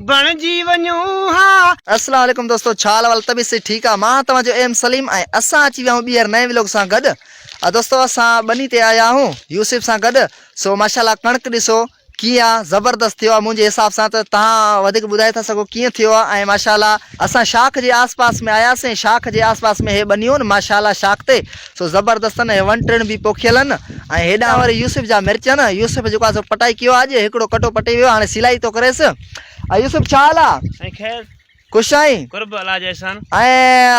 بڻجي وڃون ها. اسلام عليڪم دوستو ڇا حال احوال طبيعت سي ٺيڪ آ مان توهان جو ايم سليم ۽ اسان اچي ويا آهيون ٻيهر نئين ولاگ سان گڏ دوستو اسان ٻني تي آيا آهيون يوسف سان گڏ سو ماشاءالله ڪڻڪ ڏسو ڪيئن آ زبردست ٿيو آ منهنجي حساب سان ته توهان وڌيڪ ٻڌائي ٿا سگهو ڪيئن ٿيو آ ۽ ماشاءالله اسان شاخ جي آس پاس ۾ آياسين شاخ جي آس پاس ۾ هي ٻنيون آهن ماشاءالله شاخ تي سو زبردست آهن هي ون ٽڻ به پوکيل آهن ۽ هيڏانهن وري يوسف جا مرچ آهن يوسف جيڪو آ سو پٽائي ڪيو آ اڄ هڪڙو ڪٽو پٽي ويو آ هاڻي سلائي ٿو ڪريس ۽ يوسف ڇا حال آ؟ سائين خير. خوش آهين؟ قرب الله جا احسان. ۽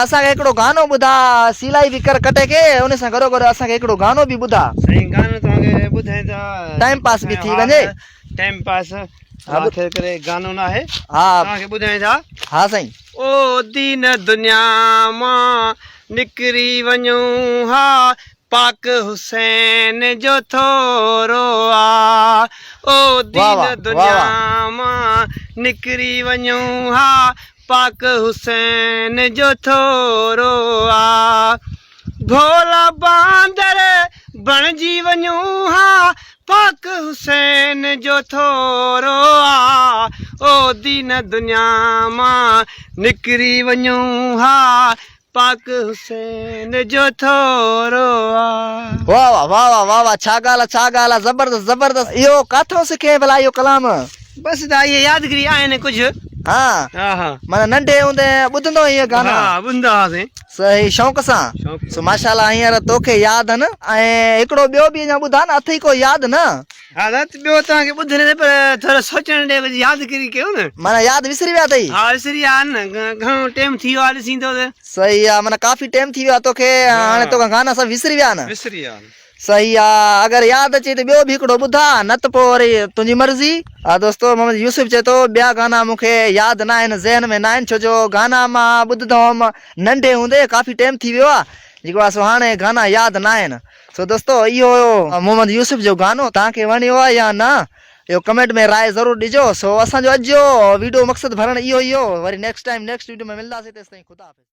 اسان کي هڪڙو گانو ٻڌاء سيلائي به ڪر ڪٽي کي ان سان گڏو گڏ اسان کي هڪڙو گانو به ٻڌاء. سائين گانو توهان کي ٻڌائين ٿا. ٽائيم پاس به ٿي وڃي. ٽائيم پاس الله خير ڪري گانو ناهي ها توهان کي ٻڌائين ٿا. ها سائين. او دين دنيا مان نڪري وڃون ها پاڪ حسين جو ٿورو آ او دين دنيا مان نڪري وڃون ها پاڪ حسين جو ٿورو آ ڀولا باندر بڻجي وڃون ها پاڪ حسين جو ٿورو آ او دين دنيا مان نڪري وڃون ها پاڪ حسين جو ٿورو آ. واه واه واه واه واه واه ڇا ڳالهه آ ڇا ڳالهه آ زبردست زبردست اهو ڪاٿئون سکين ڀلا اهو ڪلام. بس دا اهي يادگري آهن ڪجهه. ها ها ها. معنيٰ ننڍي هوندي ٻڌندو هئين اهي گانا. ها ٻڌندا هئاسين. صحيح شوق سان. شوق سو ماشاءالله هينئر توکي ياد آهن ۽ هڪڙو ٻيو به اڃا ٻڌاء نه اٿئي ڪو ياد نه. ها دا ٻيو توهان کي ٻڌڻ ڏي پر ٿورو سوچڻ ڏي ڪجهه يادگيري ڪيو نه. معنيٰ ياد وسري ويا اٿئي. ها وسري ويا آهن نه گهڻو ٽيم ٿي ويو آهي ڏسيندو ته. صحيح آ معنيٰ ڪافي ٽيم ٿي ويو آ توکي هاڻي توکان گانا سڀ وسري ويا آهن. وسري ويا آهن. صحيح آ اگر ياد اچي ته ٻيو به هڪڙو ٻڌاء نه ته پوء وري تنهنجي مرضي. ها دوستو محمد يوسف چئي ٿو ٻيا گانا مون کي ياد نه آهن ذهن ۾ نه آهن ڇو جو گانا مان ٻڌندو هئم ننڍي هوندي ڪافي ٽيم ٿي ويو آ جيڪو آ سو هاڻي گانا ياد نه آهن. سو دوستو اهو هيو محمد يوسف جو گانو توهان کي وڻيو آهي يا نه اهو ڪمينٽ ۾ راء ضرور ڏجو سو اسان جو اڄ جو ويڊيو مقصد ڀرڻ اهو ئي هو وري نيڪسٽ ٽائيم نيڪسٽ ويڊيو ۾ ملنداسين تيستائين خدا حافظ.